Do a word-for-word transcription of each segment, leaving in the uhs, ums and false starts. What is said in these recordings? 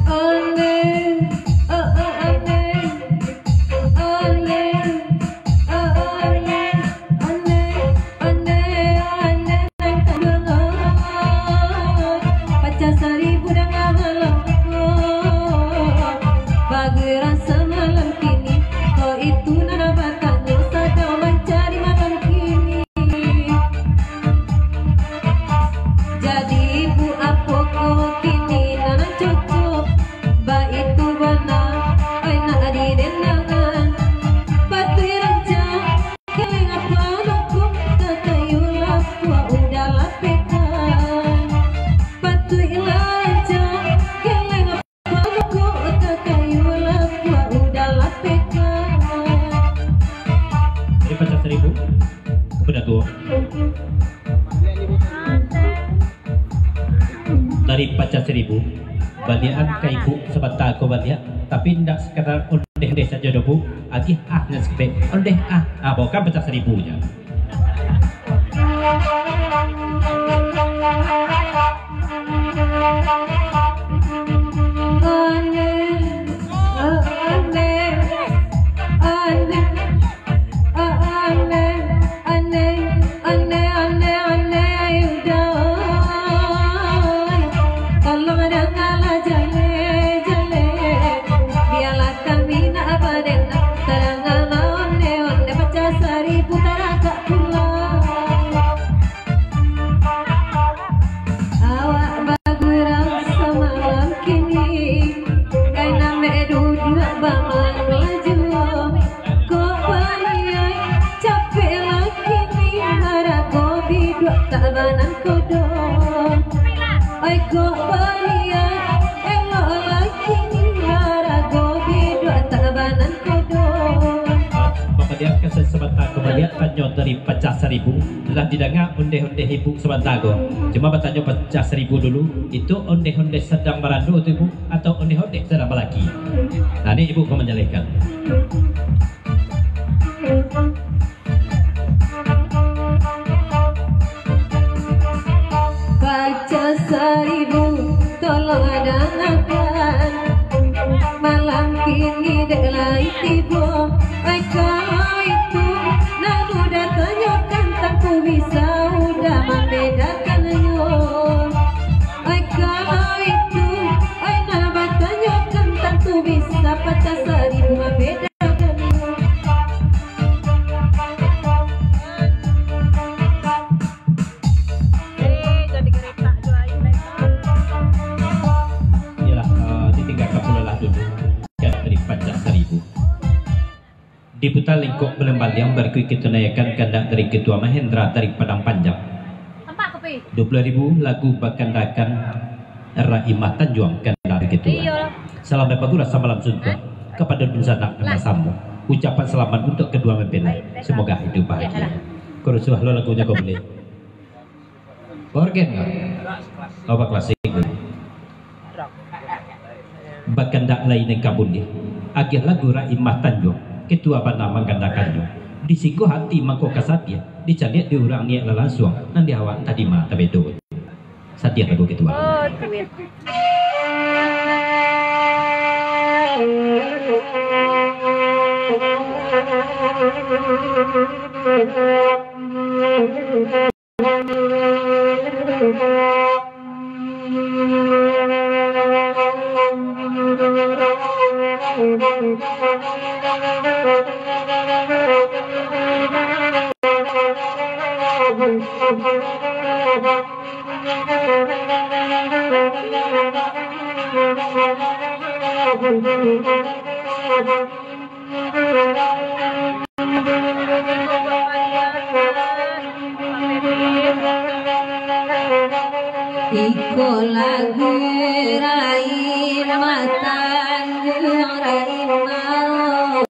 Aneh, a-, a-, aneh. Aneh, a-, aneh. Aneh, aneh, aneh, aneh. Pacah saribu danga malam ko, bagerak samalam kini. Ko itu nan batanyo sadang mancari malam kini. Jadi ibu apo ko kini nan cocok? Baitu bana, ai nak didendangan. Patuik rancak, galeh apo noko, ka kayu lapuak udah lapekan. Patuik rancak, galeh apo noko, ka kayu lapuak udah lapekan. Jadi pacah saribu, kepada tuo. Dari pacah saribu, baliakan ka ibu sabanta ko baliak, tapi indak sakadar ondeh-ondeh sajo doh, Bu. Agiah ah nan saketek, ondeh ah, ah, baokan pacah saribunyo. Ondeh, ondeh, ondeh. Aneh, aneh, aneh, aneh, aneh, udah. Tolong dangalah jaleh-jaleh. Bialah kami nak badendang. Tadanga maonde-onde pacah saribu taragak pulang. Awak bagurau samalam kini, kai nambek duduak bamangajuang. Kok baliak capek lah kini, marago biduak tak banangko doh. Oi, kok baliak elok lah kini, marago biduak tak banangko doh. Pabaliak ka sabanta ko baliak, tanyo dari pacah saribu, lah didanga ondeh-ondeh ibu sabanta ko. Cuma batanyo pacah saribu dulu, itu ondeh-ondeh sadang barado tu, Ibu, atau ondeh-ondeh sadang balaki? Nah, ni ibu ka manjalehkan. Pacah saribu, tolong dangakan. Malam kini dek lai tibo. Ai, kalau itu nan udah tanyokan, tantu bisa udah mambedakannyo. Ai, kalau itu, ai, nan batanyokan, tantu bisa pacah saribu mambedakannyo. Iyolah, eh, ditinggakan pulo lah dulu. Kan dari pacah saribu. Diputa lengkok balambaliang, barikuik kito naiakan kandak dari Ketua Mahendra dari Padang Panjang. Dua puluh ribu lagu bakandakan Raimah Tanjuang kandak dari Ketua. Iyo. Salam dan bagurau samalam suntuang kapado dunsanak nan basamo. Ucapan salamat untuak kadua mempelai. Semoga hidup bahagia. Kurusuah lo lagunyo ko buliah. Orgen ka? Apa klasik? Bakandak lai nan ka buliah. Agiah lagu Raimah Tanjuang, ketua bana manggandakannyo. Di siko hati mangko ka sadiah, dicaliak di urang niaik lah lansuang, nan di awak antah dima tabedo. Sadiah lagu ketua. Oh, duit. Iko lagu Raimah Tanjuang, Raimah.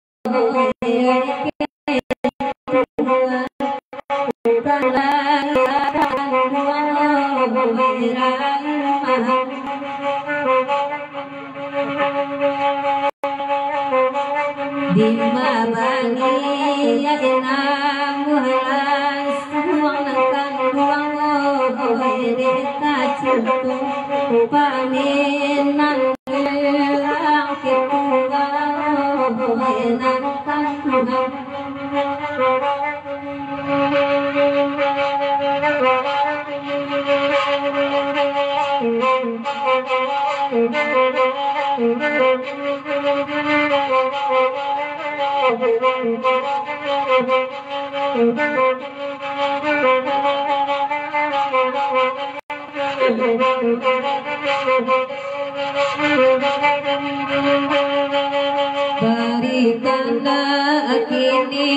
Di ma bani ya enam bulan, suang nan kanduang, oh, oh, eh, dek kacil tu. Paminan bilang ketua, nan kanduang. Barikanlah kini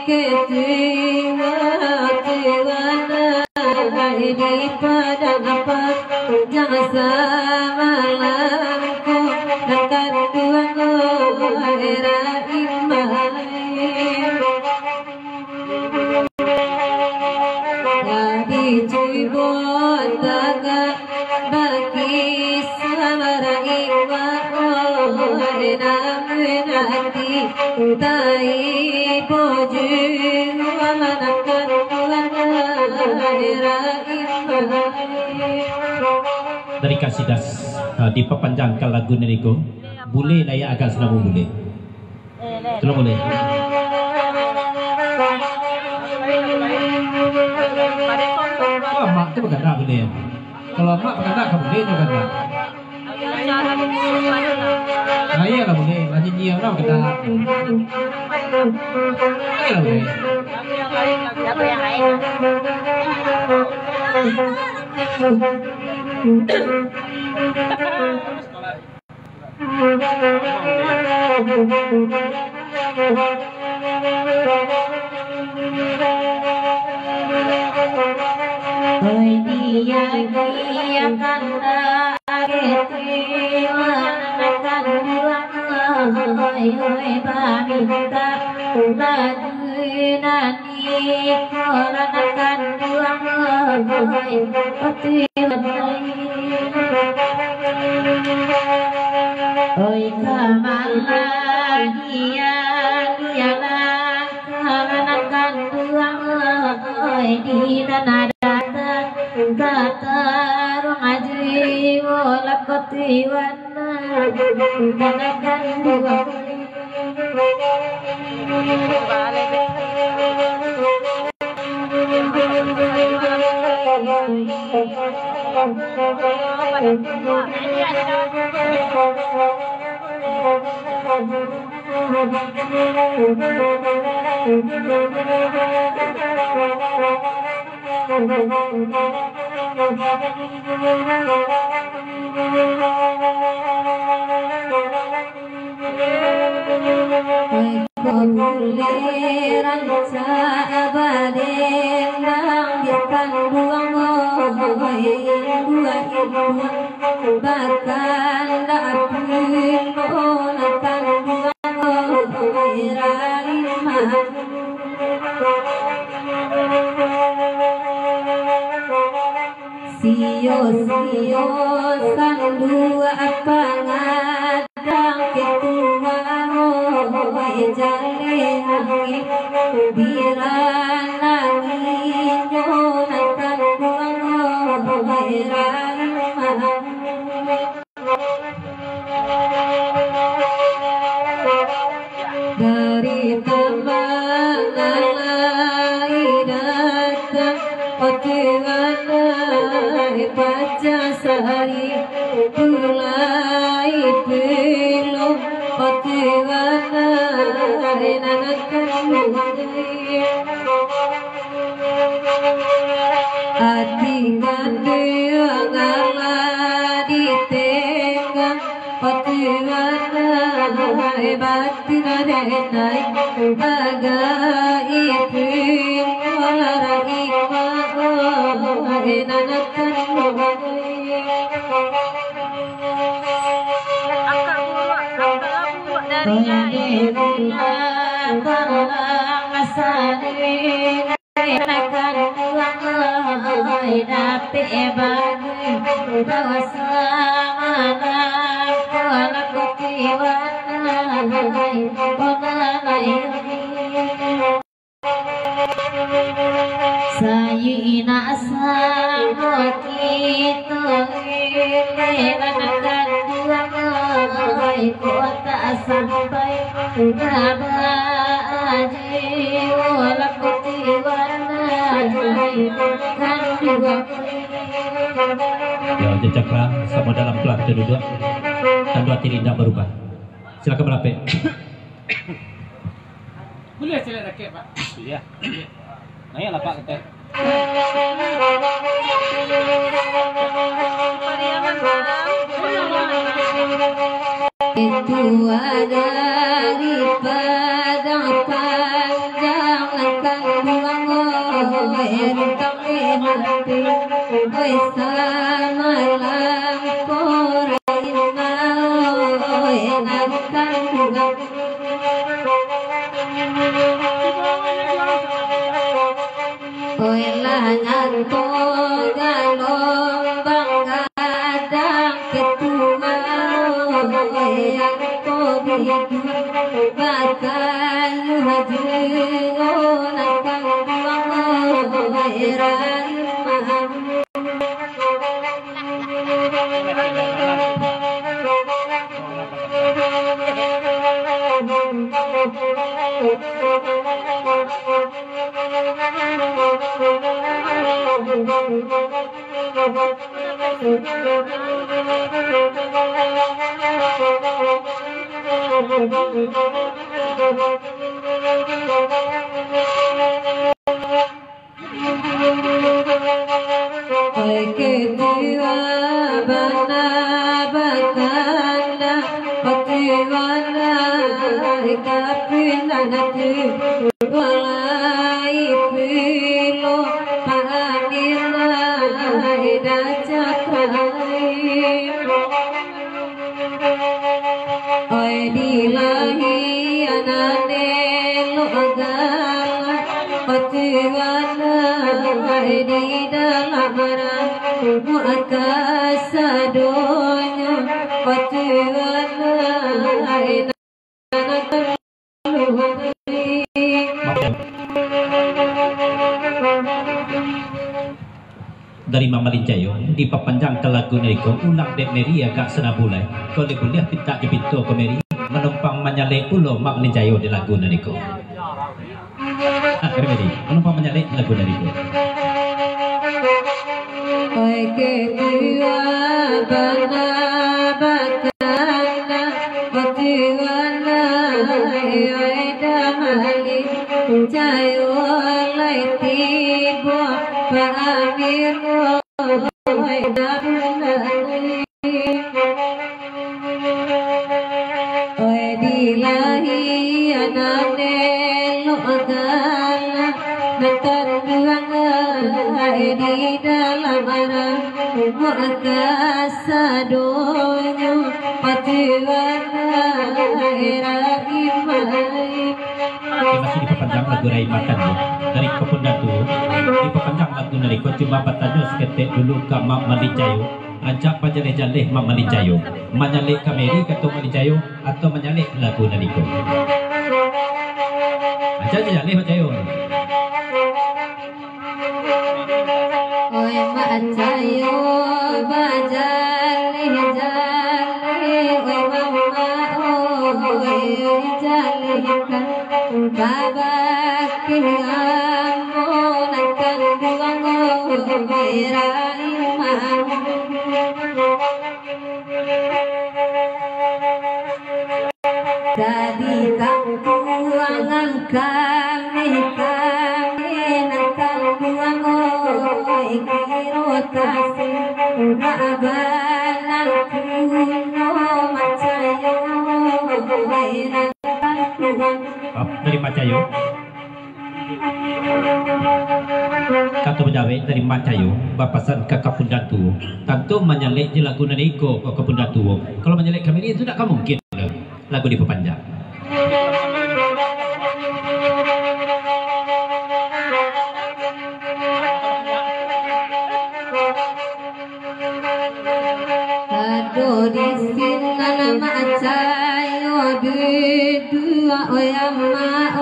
ketua-tua di padang panjang samalam ko, nan kanduang Rahimah. Lah dicubo tagak bagi sabaraik waok, namun ati taibo juo manangkan Tuhan Rahimah. Dari kasidah, ah, dipapanjangkan lagu niko, buleh lah ya agak salalu buleh. Kalau boleh. Oh, mak tu baganda boleh. Kalau mak baganda ka boleh tu baganda. Nah, iyalah boleh. Lah nyanyi lah baganda. Iyalah boleh. Oi, dia, dia kandak ketiwa, kanduang, oi, oi, paminta lagu nan Oi, kamana dia, dialah kamanakan tuang, oi, di nan datang ka taruang jiwo lakoti wan. Oi, populeran sabadendang di panduang, oi, dua ibu bakandak pun ponakan duang, oi, ralimah. Sio-sio sanduak pangadang ketua, oi, jaleh angin diranangi nyo nan kanduang, oi, ralimah. Dari tamba nan lai datang, patuanai pacah sari, tulai pulo, patuanai nan akan mulai. Ati kanduang alah ditenggang, patuanai batin denai, bagai pun warai warai nan akan mulai. Angkat buruak, angkatlah buruak dari air. Dapek bagi bahasa malam, kuala kutiwan, pola lain. Sayina samo kito, Yo, jajak lah, samo dalam kelas tu duduak. Tando ati indak barubah. Silakan malapeh. Buliah caliak rakek, Pak? Buliah. Naiak lah, Pak, kito. Itu dari Padang Panjang, kan buang, oi, rentang di hati, oi, samalam korai mau, oi, angkang buang. Oi, lah nyato galombang gadang ketua, oi, angko bidu bakayuah juo, nakang buang, oi, rai mamu. Oi, ketua bana bakanda, ketua lai kapindan tu, walai pilo pamirai dacak lai. Oi, di lahia nan elok galak, patuanlah di dalam rahmat kasadonyo, patuanlah nan kaluari. Dari Mak Malin Jayo, dipapanjangkan lagu nan iko, ulang dek Mary agak sanabulai. Kalau buliah pintak jo pinto ko Mary, manumpang manyalek pulo Mak Malin Jayo di lagu nan iko. Ah, Mary, manumpang manyalek lagu nan iko. Oi, ketua bana bakanda, ketua lai, oi, damali. Cayo lai tibo, Pak Amir, oi, damali. Oi, di lahia nan elok galak, nan tanduang ai di dalam rahmat kasadonyo, patuanlah rahim ai. Oke, masih dipapanjang lagu Rai Makan tu. Dari Kapun Datu, dipapanjang lagu nan iko, cuma batanyo saketek dulu ka Mak Malin Jayo. Rancak bajaleh-jaleh Mak Malin Jayo. Manyalek ka Mary, kato Mak Malin Jayo, atau manyalek lagu nan iko? Rancak jaleh Mak Jayo. Oi, Mak Cayo, bajaleh-jaleh, oi, Mama, oi, jalehkan kabakeh ambo nan kanduang, oi, rai mamu. Dari kampuangan kami, kami nan kanduang, oi, kiro tasik, nak balang kuno Mak Cayo, oi, nan kanduang. Maaf, dari Mak Cayo. Kato bajawek dari Mak Cayo, bapasan ka Kapun Datu, tantu manyalek je lagu nan iko ka Kapun Datu. Kalau manyalek ka Mary tu ndak ka mungkin lagu dipapanjang. Ado di sinan Mak Cayo duduak, oi Amak,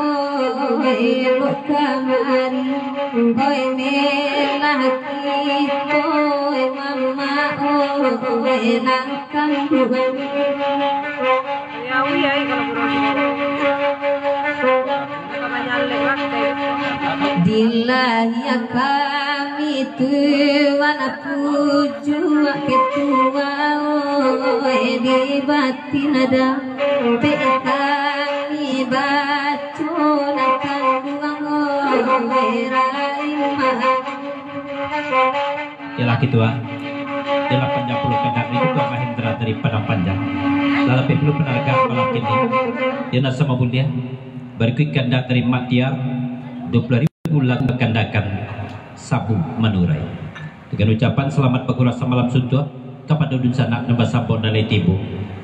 oi, elok kamari, oi, melah kito, oi, Mamak, oi. Enak kan. Ya, ui, ai, kalau kurang. Kalau banyak lewat, kayak gitu. Dilahia kami tuan pujuak ketua, oi, di batin ada. Pek kami baco nak kanduang, oi, rai mak. Yalah, kitu, ah. Yalah, panjang pulo kandak dari Ketua Mahendra dari Padang Panjang. Lah labiah pulo panaragah malam kini. Yo nan samo mulia, barikuik kandak dari Mak Tiar, duo puluah ribu lagu bakandakan Sabu Manurai. Dengan ucapan salamat bagurau samalam suntuak, kapado dunsanak nan basabon nan lai tibo.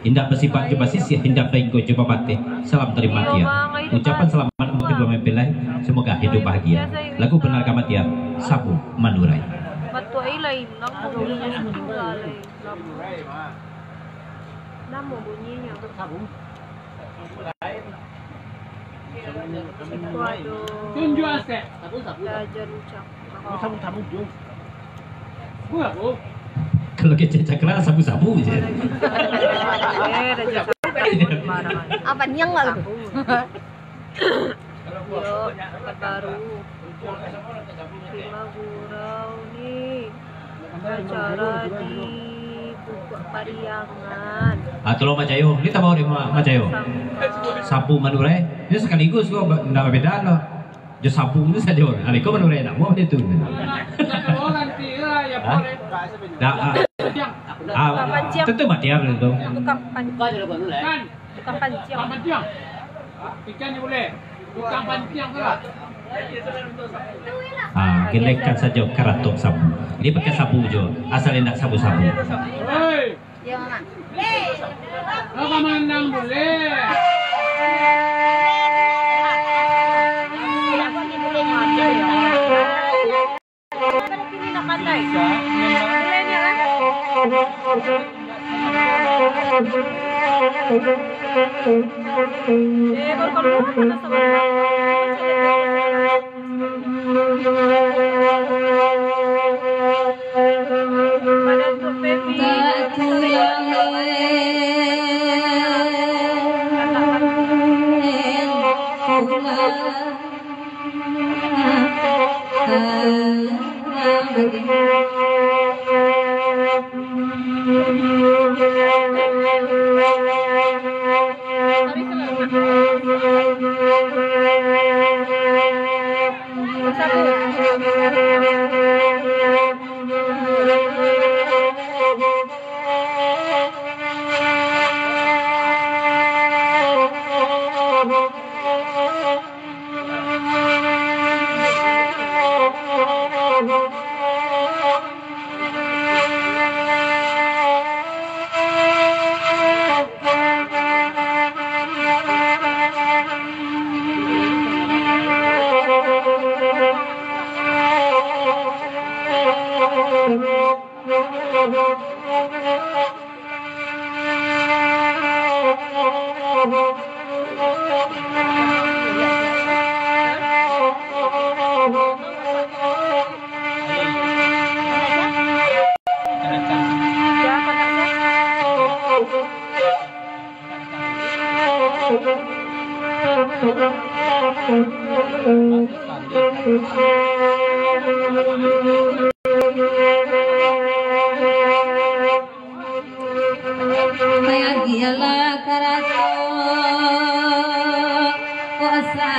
Indak basibak jo basisiah, indak bainggo jo babateh. Salam dari Mak Tiar. Ucapan salamat untuak kaduo mempelai, semoga hidup bahagia. Lagu panaragah Mak Tiar, Sabu Manurai. Batua ai lah ilang, mobilnyo sudah lai. Namo bunyinyo? Iko ado jajan ucap. Kalau kecek cakra, sabu-sabu je. Eh, raja sabu. Apa niang lah tu? Sabu. Yo, Pekanbaru. Terima gurau ni. Acara di Pupuk Pariangan. Ah, tolong Mak Cayo. Ni tambah dari Mak, Mak Cayo. Sabu Manurai. Ni sakaligus ko, ba-, ndak babeda lo. Jo sabu tu sajo. Ah, iko Manurai ndak mau dia tu. Hah? Dah, ah. Ah, tentu Mak Tiar tu. Tukang pan-, tukang panciang. Tukang panciang. Ikan ni boleh. Tukang panciang tu lah. Ah, gelekan sajo karatok sabu. Dia pakai sabu jo. Asal indak sabu-sabu. Hei. Yo, Mak. Lo ka manang bulek. Bahagialah karajo kuasa.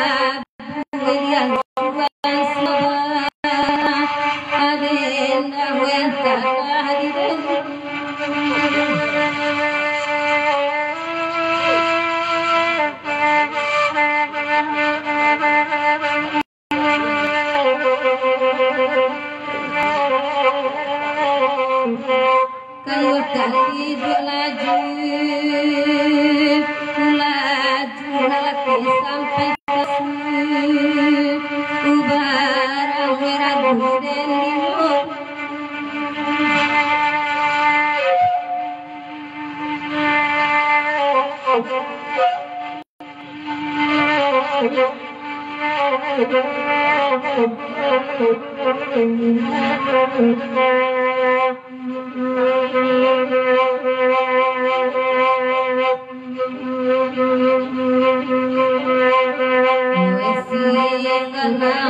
Kalua ka iduik laju, laju lalaki sampai ka su, ubarang merah duden limo.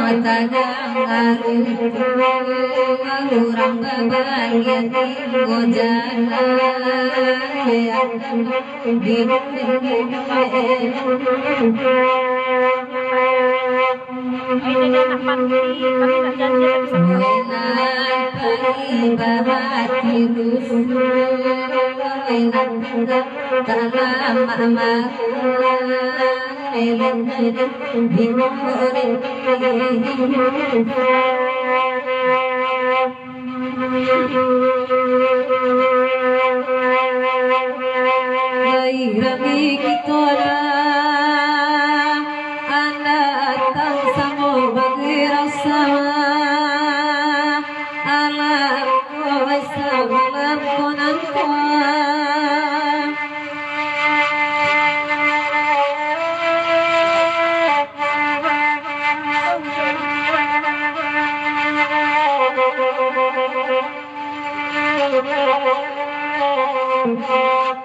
Tadang aru urang babayia di gojalan. Lai rami kito lah, andak datang samo bagerak sama. Alah, koi samalam ko nangko.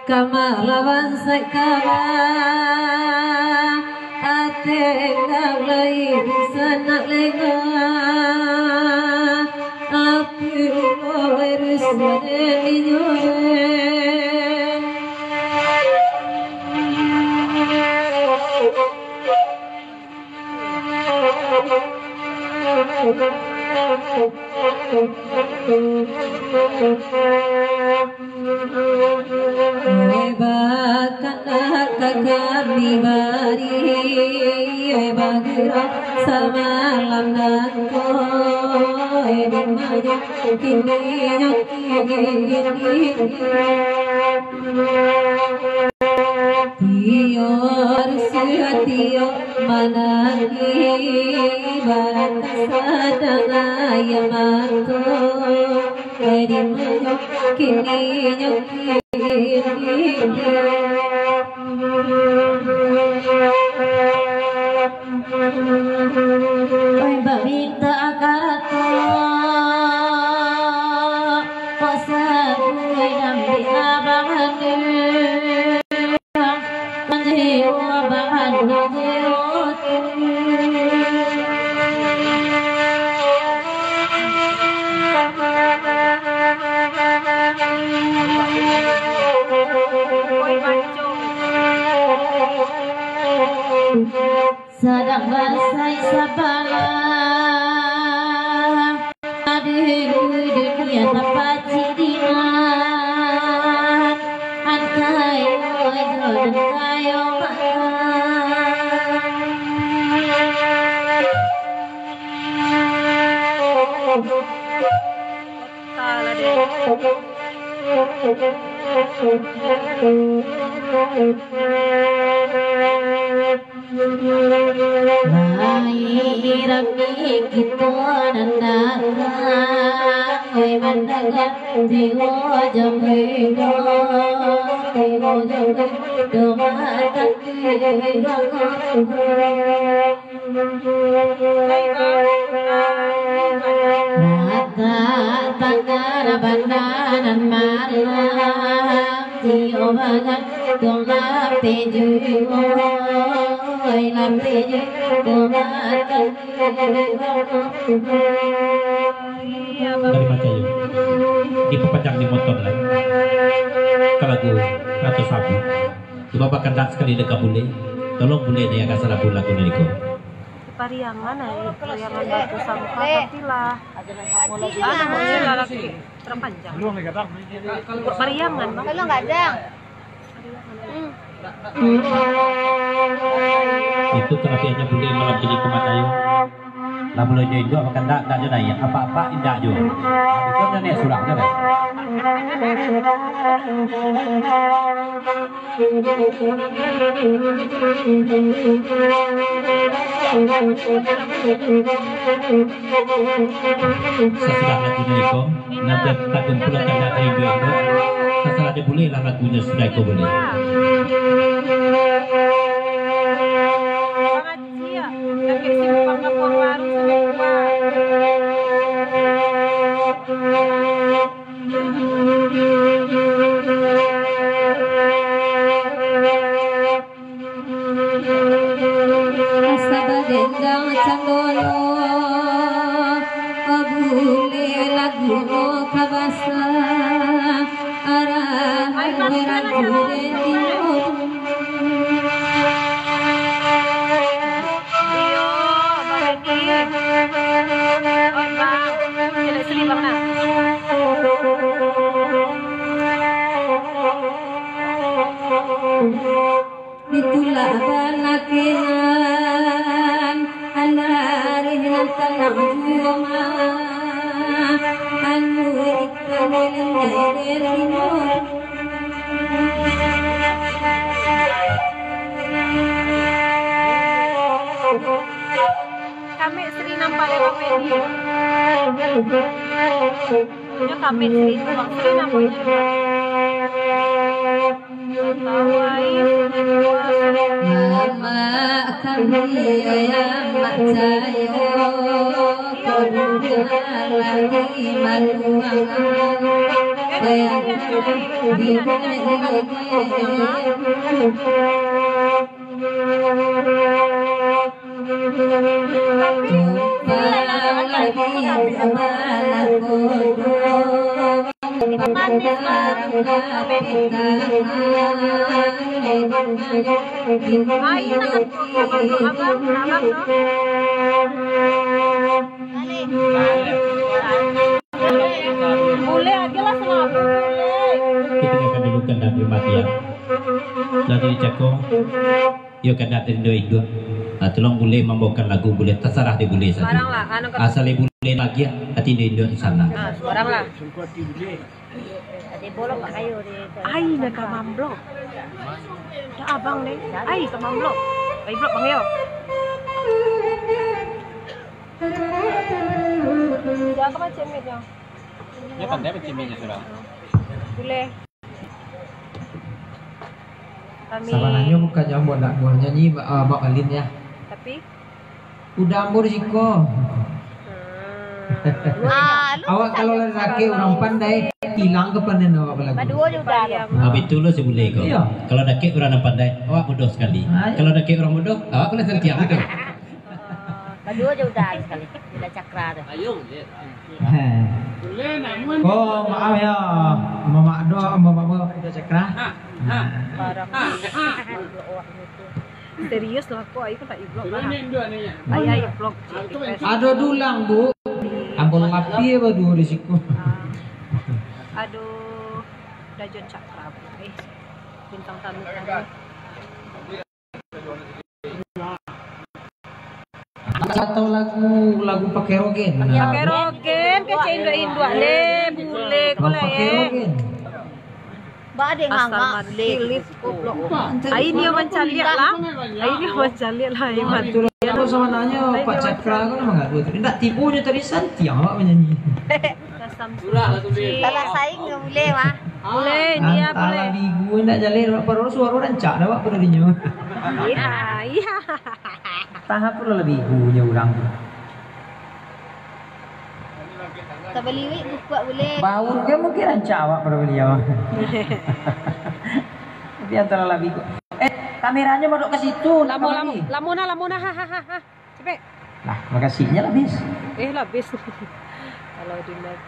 Kamalawan sakaba, ateh indak lai disanak lengah. Api harus waden inyo. Bakandak ka kami bari, bagerak samalam nangko, di ma nyo kini nyo kini. Tiok rusuah, tiok manangih, barakas sadang aia mato, di ma nyo kini nyo kini. Oi, bamintak karato, kok sabuik nan bina barandu, manjiwa barandu jiwa tu. Sadang basai sabalah, di dunia tapacik dinan, angkai wajo nan kayo makan. Lai rami kito nan datang, oi, mandangar tigo jam rindu, tigo jam rindu matan. Rata tangah banda nan malam, tiok bagantuang lapeh juo, lapeh juo batang. Dari Macayo, dipapanjang ni motor lah. Ka lagu Rato Sabu. Cubo bakandak sakali dek ka bule. Tolong bule ni agak salagu lagu ni ko. Pariangan ai, pariangan batu sangka, tapi lah. Ado maksud lah lagi tarapanjang. Pariangan, Bang. Kalau gadang. Itu kalabiahannyo bule malam kini ko, Mat Ayu. Lah, bulan nyo indak bakandak, indak jo naiak, apak-apak indak jo. Habis tu naiak surang jo, kan? Sasudah lagu nyo iko, nan ta-, takumpulakan dari indo-indo, tasarah dek bule lah lagunyo sudah iko bule. Asa badendang macam dulu. Iyo, Abang Randy. Oi, Bang. Caliak sini, Bang, nah. Itulah banakinan, andari nan tanang juo mah, anu ikan lenggai dari timur. Kami Sri nampak lewat media. Nyo kami Sri, Bang Sri namonyo. Mamak kami, Mamak Cayo, kodudukan lagi maluang. Tumpang lagi abah kodok. Bulek aja lah, salalu bulek. Kita akan dulu kandang di matian. Lalu dicakong. Iyo, kandak tando induak. Ah, tolong bule mambaokan lagu, bule, tasarah di bule sajo. Barang lah, anu ka- Asal bule lagi, ati induak-induak di sana. Ah, barang lah. Ai, nak ka mamblok. Dah abang deh. Ai, ka mamblok. Ai, blok bang yo. Siapa kan cemiknya? Dia pandai apa cemiknya, surang? Boleh. Kami Sabananyo bukannyo ambo ndak buah nyanyi, ba-, ah, Bak Balin, ya. Tapi? Udah ambo di siko. Hmm. Ah, lu Awak kalau lah dakek urang pandai, ilang kapandaian awak balagu. Baduo je udah tu. Ah, batua lo si bule ko. Iyo. Kalau dakek urang nan pandai, awak bodoh sakali. Ah, iyo. Kalau dakek urang bodoh, awak kena santiang tu. Baduo je udah sakali. Bila cakra tu. Ayo, ya. Heh. Ko, maaf ya, Mamak Do, Mamak Bo, Uda Cakra. Nah. Serius lah, ko, ayo ko tak i-vlog lah. Ayo, ayo vlog. Ado dulang, Bu. Ambo lapie baduo di siko. Aduh, Dajon Cakra, Bu. Eh, bintang tamu kami. Atau lagu, lagu Pakai Rogen. Pakai Rogen, kecek induak-induak le, bule ko lah, eh. Pakai Rogen. Ba ade nganga, bule. Ai dia mancaliak lah. Ai dia mancaliak lah, ai mati. Itulah, kalau sabananyo Pak Cakra ko lah mangadu tu. Indak tibonyo tadi santiang awak manyanyi. Surah lah tu, Dik. Kalau saing nggak boleh, mah. Boleh, dia boleh. Antahlah bigu, indak jaleh, padahal suaro rancak dah, Wak, pado dinyo. Iya, iya. Taha pulo lah bigunyo urang tu. Tabaliwik bukuak boleh. Baun kan mungkin rancak awak pado baliau. Tapi antahlah bigu. Eh, kameranyo madok ka situ, nak kamari. Lamo, lamo, lamo nah, lamo nah, ha, ha, ha, ha. Capek. Nah, makasihnya lah, bis. Eh, lah, bis. Kalau di net.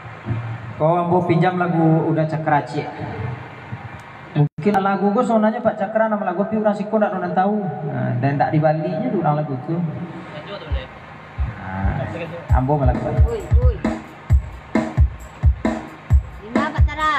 Ko, ambo pinjam lagu Uda Cakra ciek. Mungkin lagu ko sabananyo Pak Cakra, namo lagu, tapi urang siko ndak ado nan tahu. Nah, dan ndak dibaliaknyo tu urang lagu tu. Nah, ambo malakuan. Ui, ui. Lima, Pak Cakra.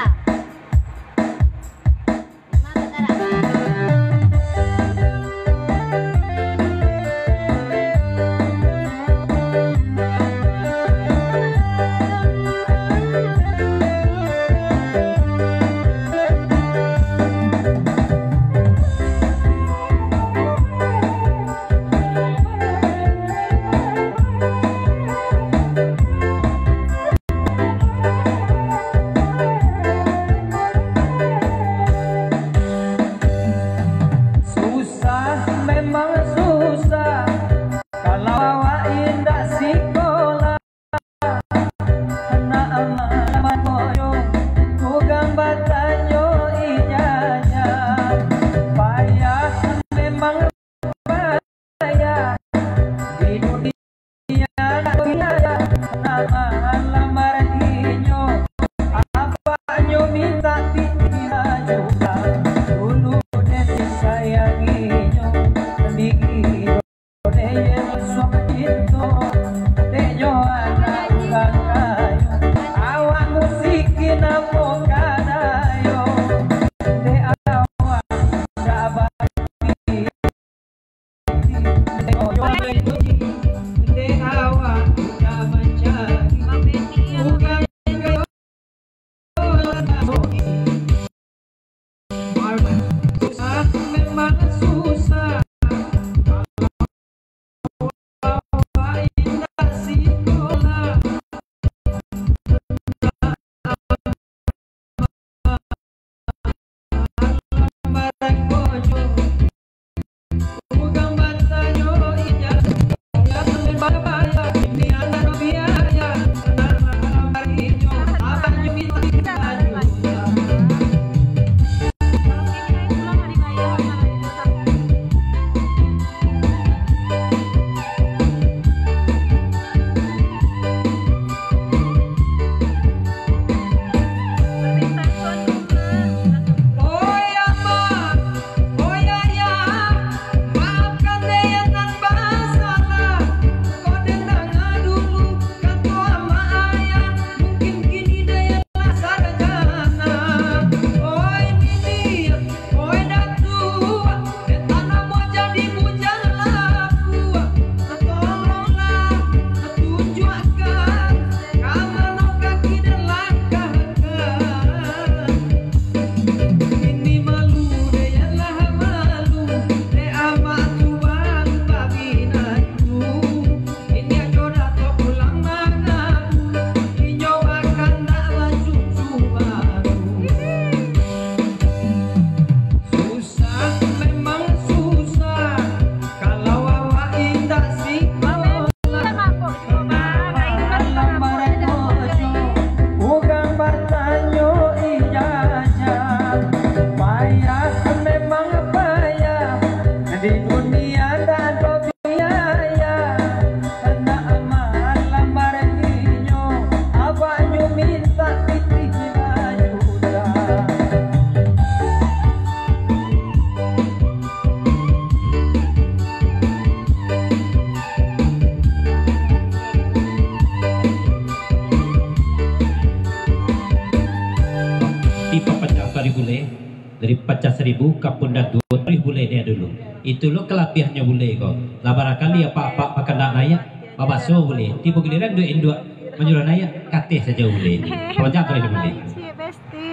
Dari pacah saribu ka pun datuak, taruih bule dek dulu. Itu lo kalabiahannyo bule ko. Lah barakali apak-apak bakandak naiak, babaso bule. Tibo giliran induak-induak manyuruah naiak, kateh sajo bule. Panjang taruih bule. Cik Besti,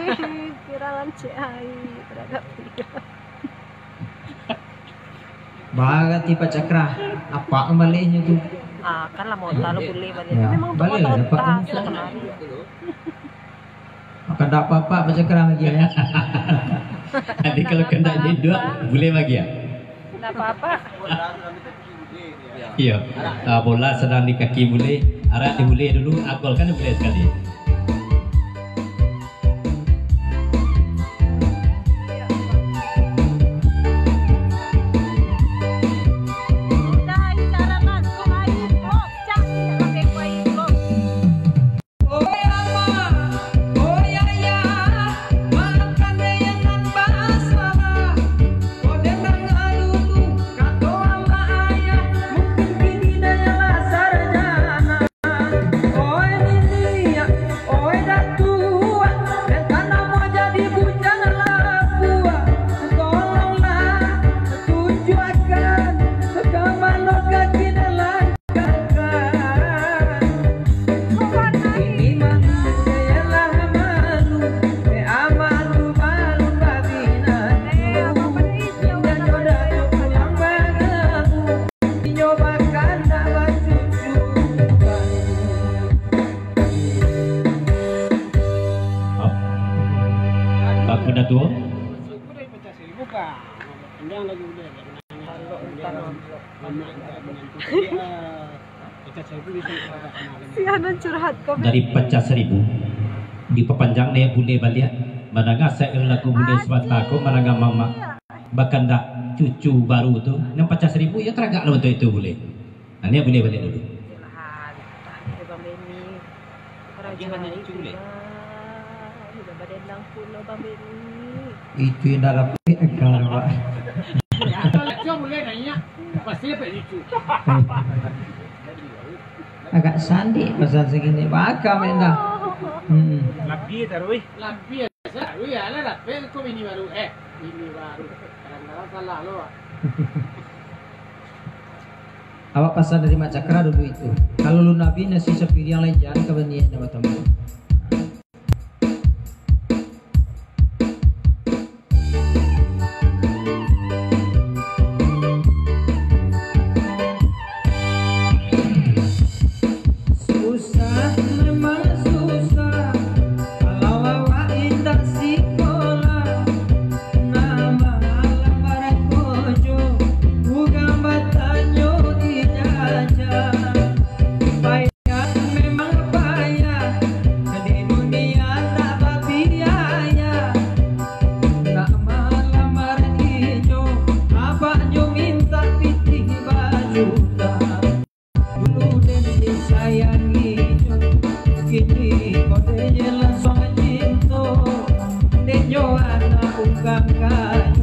viral cik ai terhadap dia. Barati Pak Cakra, apak mambalihnyo tu. Ah, kan lah mau tahu bule balik. Ya, memang tu balik lah, dapat otak tu. Sudah kemari. Maka ndak apak-apak Pak Cakra lagi, ya. Jadi kalau kandak induak, bule bagi, ya? Ndak apak-apak. Iyo. Ah, bola sadang di kaki bule, arak di bule dulu, agol kan di bule sakali. Oi ama, oi ayah, maafkan dek nan basalah. Kok dendang dulu, kato ama ayah, mungkin kini dek lah sarjana. Oi niniak, oi datuak, dek tanah mau jadi bujang lapuak. Tolonglah tunjuakkan ka mano kaki dek lah Ini manusia lah malu, eh, amat tu balun babina. Indak nyo dah tu pulang bagabu, inyo bakandak bacucu. Baku dah tu. Sianan curhat ko. Dari pacah saribu, dipapanjang dek bule baliak, mandanga saik lagu bule sabanta ko, mandanga mamak bakandak cucu baru tu, nan pacah saribu, iyo taragak lah untuak itu bule. Nah, ni bule baliak dulu. Iyolah, tahan dek Bang Benny. Karajo itu, Bang. Udah badendang pulo, Bang Benny. Itu yang dah rapek, Kak, Pak. Ya, kalau lecong boleh nanya. Pasti dapat lucu. Agak sandik pasal segini. Bakal main dah. Hmm. Labi taruh, eh. Labi, ya. Taruh, ya, lah, rapek kau bini baru. Eh, bini baru. Kadang-kadang salah lo, Pak. Awak pasan dari Mak Cakra dulu itu. Kalau lu nabi nasi sapiriang lai jan ka banian nak batamu. Susah, memang susah, kalau awak indak sikolah. Nak malamar kojo, bukan batanyo ijajah. Payah memang payah, di dunia tak babiaya. Nak malamar inyo, abaknyo mintak pitih bajuta. Dulu den disayangi nyo, kini ko den je langsuang cinto. Den nyo anak urang kayo,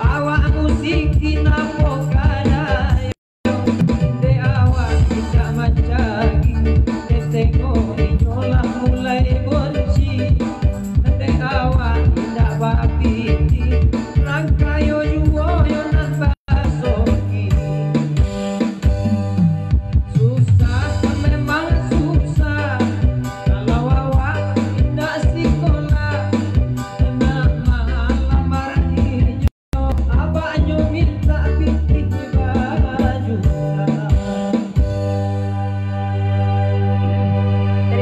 awak musiki napo kadayo. Dek awak indak mancari, den tengok inyo lah mulai bonci. Dek awak indak bapiti, urang kayo juo yo nan ba- Soki. Susah, memang susah, kalau awak indak sikolah, nak malamar inyo, abaknyo mintak pitih bajuta.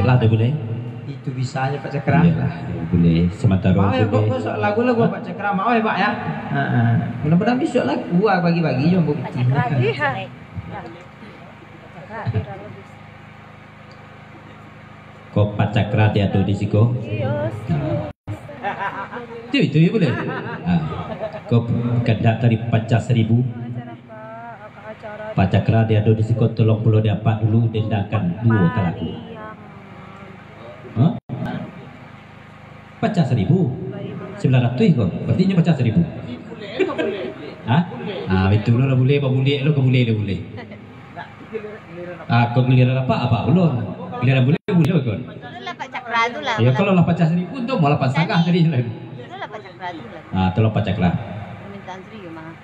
Lah tu, Bun, eh? Itu bisanya Pak Cakra. Iyolah, bule. Sementara mau ya, bule. Kok, kok lagu-lagu Pak Cakra mau ya, Pak, ya? Ha, ha. Mudah-mudahan besok lagu, ah, bagi-bagi jo, Pak Cakra, iya. Kok Pak Cakra diado di siko? Iyo. Itu, itu ya bule. Ha. Kok kandak dari pacah saribu? Pak Cakra diado di siko, tolong pulo di apak dulu, dendangkan duo ka lagu. Hah? Pacah saribu? Sambilan ratuih ko? Berarti inyo pacah saribu? Hah? Ah, itu lo lah bule, babule lo ka bule lo bule. Ah, ko giliran apak, apak ulun. Giliran bule, bule ko. Itulah Pak Cakra tu lah. Ya, kalau lah pacah saribu, tu malah lapan satangah tadi. Itulah Pak Cakra. Ah, tolong pacaklah. Permintaan Sri, Mak.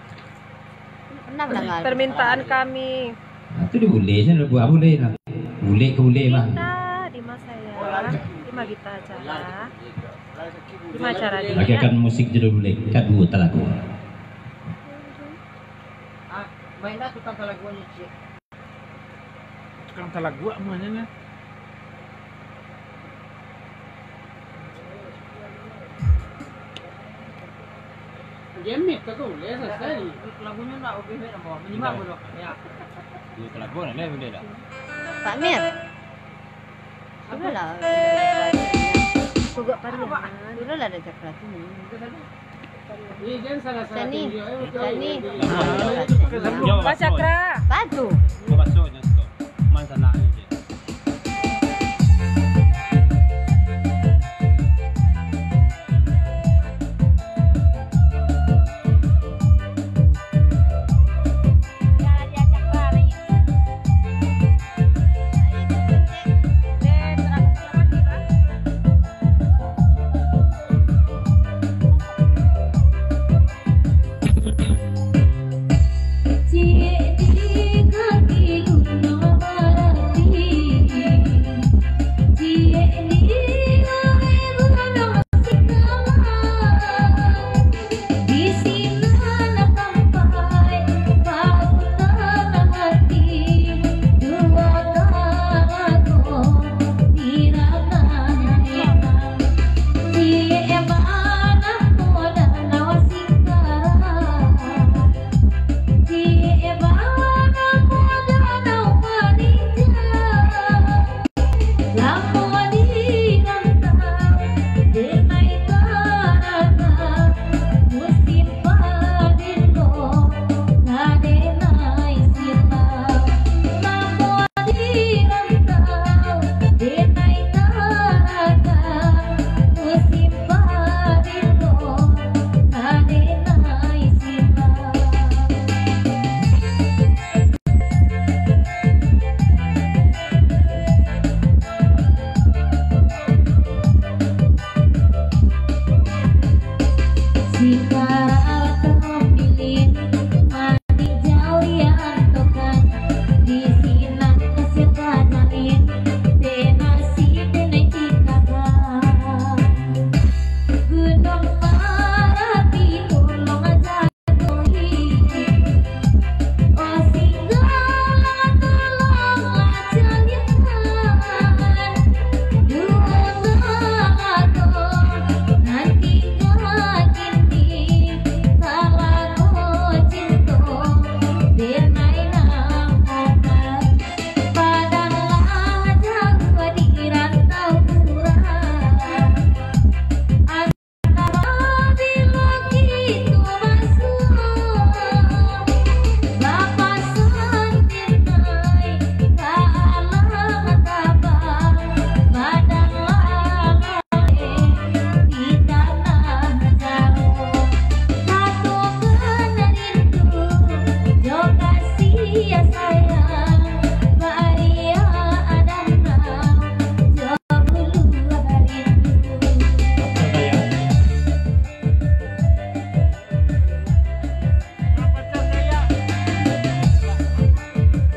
Pernah mendengar? Permintaan kami. Ah, tu dia boleh, saya nak buat boleh nak. Boleh ke boleh, Mak? Gita, di mana saya? Di mana Gita acara? Di mana acara dia? Lagi akan musik judul boleh. Kan dua talago. Ah, mainlah tukang talagonyo, Cik. Tukang talago amuahnyo nah. Game ni, kau tu, boleh selesai. Lagunyo nak obeh nak bawa. Menyimak dulu. Ya. Dua talago lah, boleh dah. Pak Mir. Sudah lah. Sugak Pariaman. Sudah lah ada cakra tu. Sani, Sani. Yo, Pak Cakra. Satu. Yo, Pak Cakra. Man sana ni je.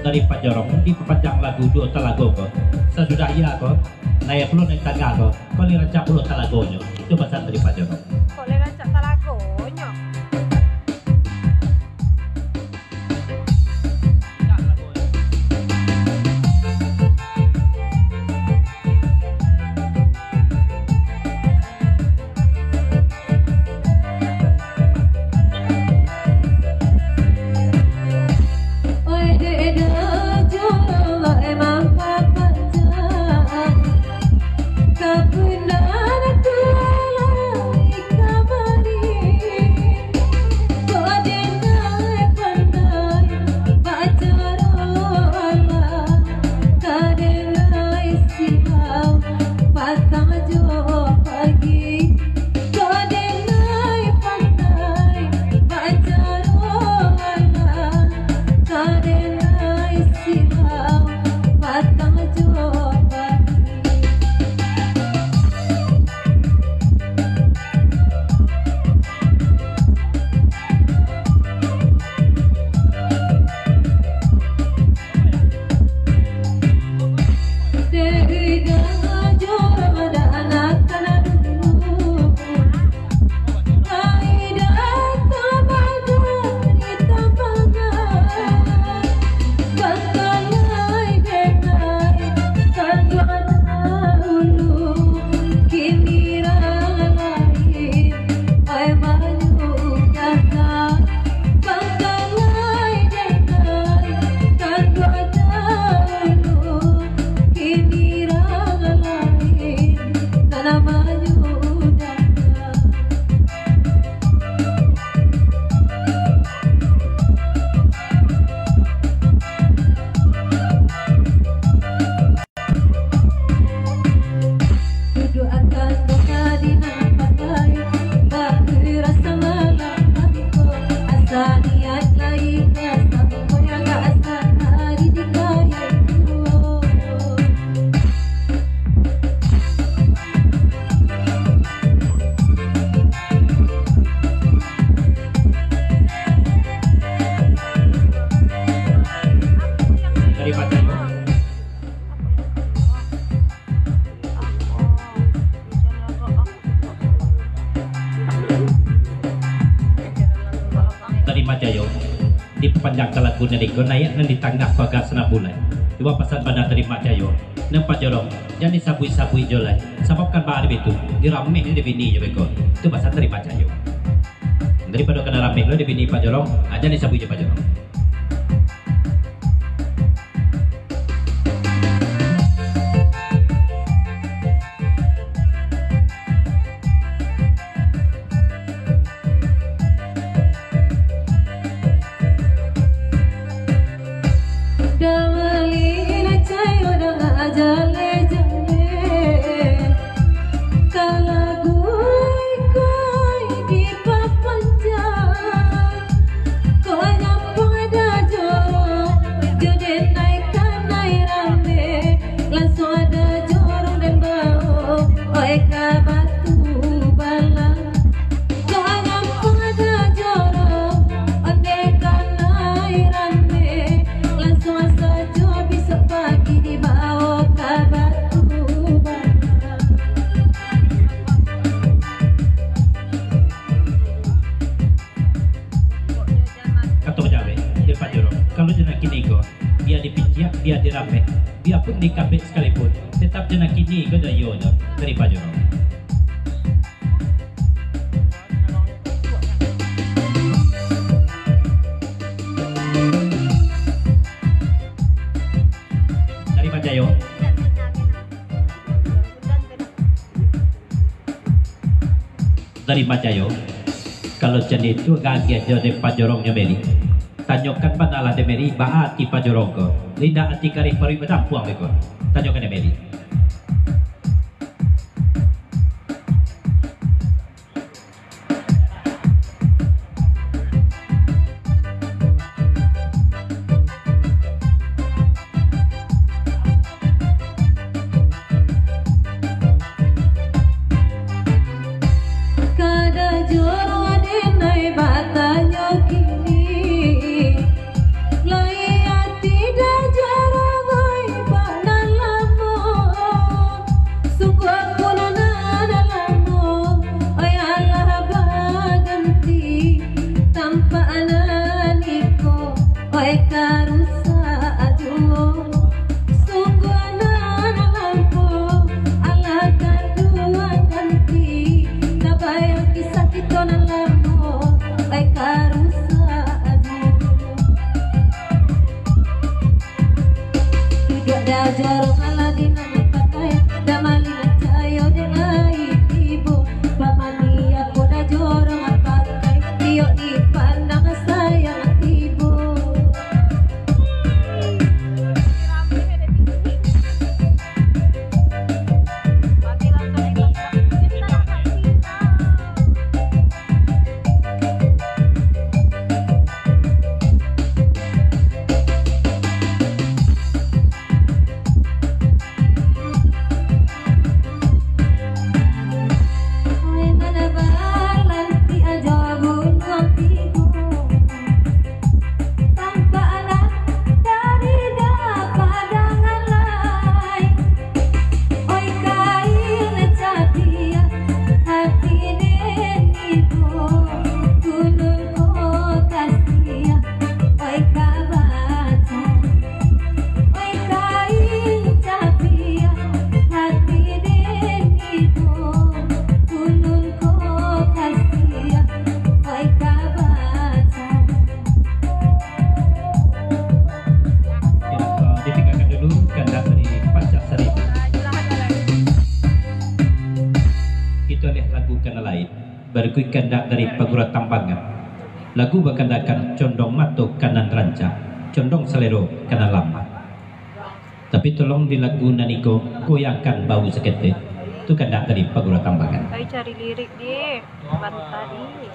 Dari Pajorong, dipapanjang lagu duo talago ko. Sasudah iya ko, naiak pulo naiak tangga ko, ko lai rancak pulo talagonyo. Itu pasan dari Pajorong. Ko lai rancak talagonyo. Jayo, dipapanjangkan lagu nan iko, naiak nan di tangah ko agak sanang bulai. Cubo pasan bana tadi Mak Jayo, nan Pak Jorong, jan disabuik-sabuik jo lai, sabab kan baa dek itu, dirameh dek bini jo beko. Tu pasan tadi Mak Jayo. Daripado kana rameh lo dek bini Pak Jorong, ah, jan disabuik jo Pak Jorong. Damali nan cayo danga jaleh-jaleh, ka lagu iko dipapanjang. Kok nyampang dajo, jo denai kanai rame, lansuang dajo rong den bao, oi ka Batu Balang. Kok nyampang dajo rong, ondeh kanai rame, lansuang sajo bisuak pagi dibao ka Batu Balang. Kato bajawek, dek Pak Jorong, kalau jo nan kini ko, bia dipiciak, bia dirameh, bia pun dikabek sakalipun, tetap jo nan kini ko jo iyo jo, dari Pak Jorong. Dari Pak Jayo. Dari Mak Jayo, kalau cando itu agak agiah jo dek Pak Jorong nyo Mary. Tanyokan bana lah dek Mary, baa ati Pak Jorong ko. Indak ati kareh paruik badampuang beko. Tanyokan dek Mary. Kada jo denai batanyo kini, lai ati dajo rogoi bak nan lamo. Sungguah pun nan lamo, oi alah baganti, tampak nan iko, oi ka rusak juo. Sungguah nan lamo, alah kanduang ganti, tabayang kisah kito nan lamo, oi ka rusak juo. Duduak dajo rong alah di nan dipakai, damali nan cayo dek lai tibo. Bamani ako dajo rong pakai, iyo dipandang sayang tibo. Tampak anak dari dapadangan lai. Oi kain capiak, hati den ibo, tulun ko kasiah, oi ka baco. Oi kain capiak, hati den ibo, tulun ko kasiah, oi ka baco. Ya, eh, ditinggalkan dulu kandak dari Pancak Sari. Kito lihat lagu ka nan lain. Barikut kandak dari Pagura Tambangan. Lagu bakandakan condong mato ka nan rancak, condong salero ka nan lamah. Tapi tolong di lagu nan iko, goyangkan bahu saketek. Tu kandak dari Pagura Tambangan. Ai cari lirik deh, sabanta deh.